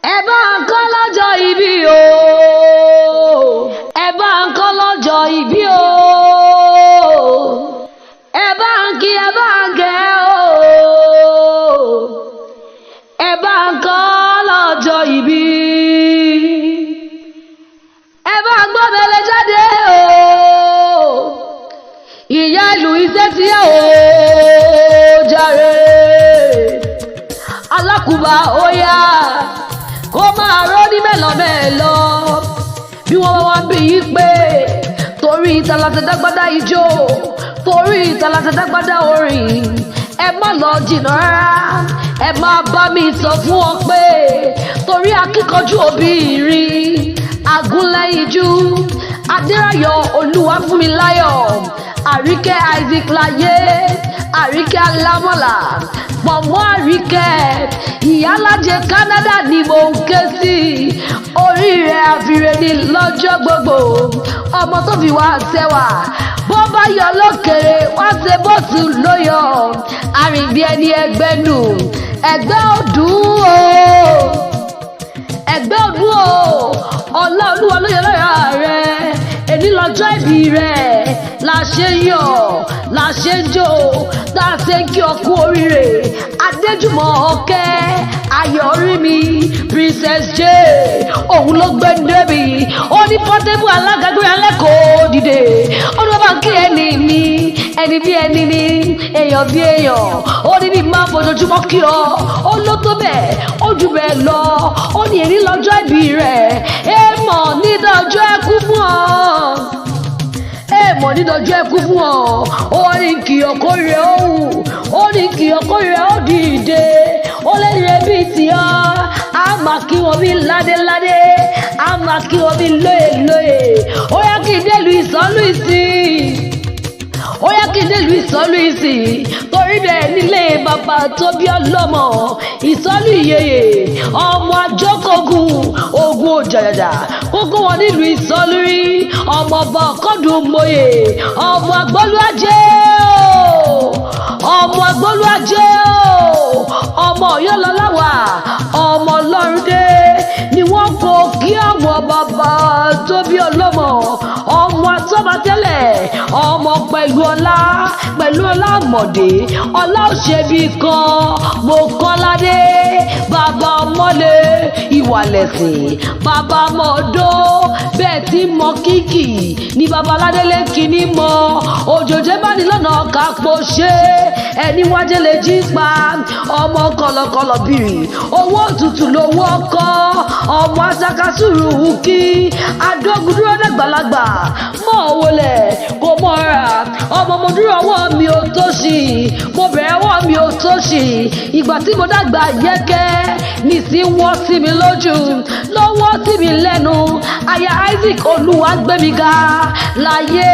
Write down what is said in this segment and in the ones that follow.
Ẹ bá ń kọ́ lọ́jọ́ ìbí o, ẹ bá ń kọ́ lọ́jọ́ ìbí o, ẹ bá ń kí, ẹ bá ń gẹ̀ o, ẹ bá ń kọ́ lọ́jọ́ ìbí, ẹ bá ń gbọ́mẹlẹ jáde o, ìyá ìlú iṣẹ́ tí ẹ ò jàre alákùbá ó yá kó máa rọ́ ní mẹ́lọmẹ́lọ. Bí wọ́n bá wá ń bí yí pé torí ìtàlàtẹ̀dágbádá ijó, torí ìtàlàtẹ̀dágbádá orin, ẹ má lọ jìnnà rárá, ẹ má bá mi sọ fún ọ pé torí akíkanjú obìnrin agúnlẹ́yinjú Adéráyọ̀ Olúwafúnmiláyọ̀ Àríkẹ́ Isaac láyé, Àríkẹ́ Alámọ̀là pọ̀mọ́, Àríkẹ́ ìyálájẹ Canada ni mò ń ké sí. Orí rẹ̀ àfìrè ní lọ́jọ́ gbogbo, ọmọ tó fi wá sẹ́wà bó bá yọ lókèrè wá ṣe bóṣù ló yọ àrìnbí ẹni ẹgbẹ́ nù ẹgbẹ́ ọdún o, ẹgbẹ́ ọdún o. Ọlá Olúwa ló yọ lọ́yà rẹ̀. Èní lọ́jọ́ ìbí rẹ̀ la ṣe ń yọ̀, la ṣe ń jó, tá a ṣe ń kí ọ kú oríire. Adéjùmọ̀ Ọ̀kẹ́ ayọ̀ rí mi, Princess J, òun ló gbé débi. Ó ní Portable alágagbé alẹ́kọ̀ọ́ dìde, ó ní bàbá kí ẹni mi, ẹni bí ẹni ní èèyàn bí èèyàn. Ó ní bí máa fojoojúmọ́ kí ọ, ó ló tó bẹ́ẹ̀, ó jù bẹ́ẹ̀ lọ. Ó ní èní lọ́jọ́ ìbí rẹ̀, èèmọ̀ nídọ̀jọ́ ẹkú fún ọ, èèmọ̀ nídọ̀jọ́ ẹkú fún ọ. Ó ní kí ọkọ rẹ̀ ó wù, ó ní kí ọkọ rẹ̀ ó dìde, ó lẹ́yìn rẹ̀ bíi tì ọ́. Á máa kí wọn bí ládéládé, á máa kí wọn bí lóye lóye. Ó yá kí n délùú ìsọ́lù ìsìn, ó yá kí n délùú ìsọ́lù ìsìn, torí bẹ́ẹ̀ nílé bàbá tó bí ọlọ́mọ ìsọ́lù ìyeyè, ọmọ àjọkọ̀gùn ogun òjàjàjà kókó wọn nílùú ìsọ́lù rí, ọmọ ọba ọkọ̀dùn mòye, ọmọ agbọ́lúwájẹ́ o, ọmọ agbọ́lúwájẹ́ o, ọmọ ọ̀yọ́lọ́láwà, ọmọ ọlọ́run dé ni wọ́n kó kí àwọn bàbá tó bí ọlọ́mọ, ọmọ atọ́ba tẹ́lẹ̀, ọmọ pẹ̀lú ọlá, pẹ̀lú ọlá àmọ̀dé, ọlá òṣèbí kan mo kọ́ládé, bàbá ọmọlé ìwàlẹ̀sìn, bàbá ọmọdó bẹ́ẹ̀ tí mọ kíkì ní bàbá aládélé kìíní mọ òjòjé bá ní lọ́nà kápò ṣe ẹni wájé lè jí pa ọmọ kọlọkọlọ bìrì owó òtútù lówó ọkọ ọmọ asakasúrù kí adógundúró dàgbàlagbà mọ wọlé kò mọra ọmọ mo dúró ọwọ́ mi ò tó ṣì, mo bẹ̀rẹ̀ ọwọ́ mi ò tó ṣì. Ìgbà tí mo dàgbà yẹ́kẹ́ nìsín wọ́ sí mi lójú ló wọ́ sí mi lẹ́nu. Aya Isaac Olúwagbémiga láyé,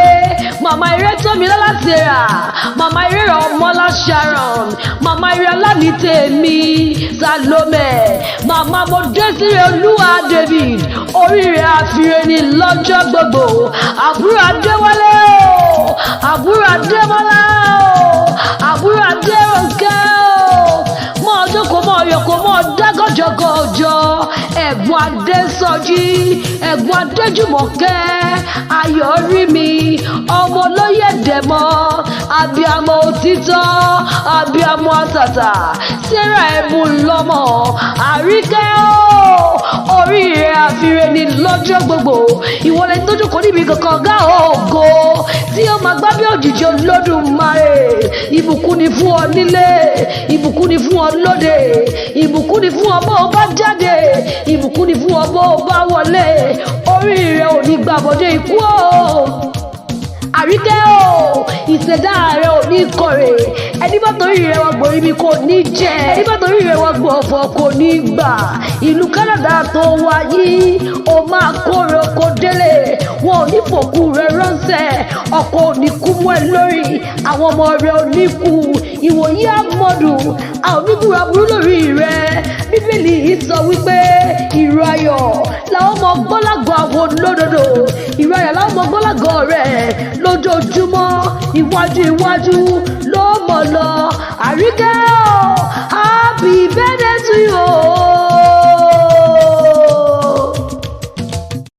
màmá eré tómi lọ́lá sarah, màmá eré ọmọlá sharon, màmá eré alámi tèmi Salome, màmá mo dé síre Olúwa David. Oríire àfihàn ní lọ́jọ́ gbogbo. Àbúrò Adéwálé o, àbúrò Adémọ́lá o, àbúrò Adérónkẹ́ o, mọ ọjọ́ kò mọ ọyọ̀ kò mọ dágọ́jọ́gọ́jọ́. Ẹ̀gbọ́n Adésọjí, ẹ̀gbọ́n Adéjùmọ̀kẹ́ ayọ̀ rí mi, ọmọ olóyè dẹ̀mọ́, abiyamọ òtítọ́, abiyamọ àtàtà, sarah ẹ̀bùn lọ́mọ Àríkẹ́ o. Oríire àfihàn ní lọ́jọ́ gbogbo. Ìwọlẹ̀ tó jókòó níbi kankan ọ̀gá ògo tí ó máa gbá bí òjìji Olódùmarè. Ìbùkún ni fún ọ nílé, ìbùkún ni fún ọ lóde, ìbùkún ni fún ọ bó o bá jáde, ìbùkún ni fún ọ bó o bá wọlé. Oríire ò ní gbàbọdé ikú o. Àríkẹ́ o, ìṣẹ̀dá rẹ ò ní kọ̀rè. Ẹni bá torí rẹ wá gbòrí mi kò ní jẹ, ẹni bá torí rẹ wá gbọ́ ọ̀fọ̀ kò ní gbà. Ìlú Canada tó wá yìí, o máa kórè oko délé. Wọn ò ní fòkú rẹ ránṣẹ́, ọkọ ò ní kú mọ́ ẹ lórí, àwọn ọmọ rẹ ò ní kú. Ìwòyí àmọ́dù àwọn oníbùrà burú lórí rẹ. Bíbélì yìí sọ wípé ìró ayọ̀ làwọn ọmọ gbọ́lágọ̀ àwọn olódodo, ìró ayọ̀ làwọn ọmọ gbọ́lágọ̀ rẹ lójoojúmọ́. Iwájú iwájú ló mọ̀ lọ. Àríkẹ́ o, happy birthday to you.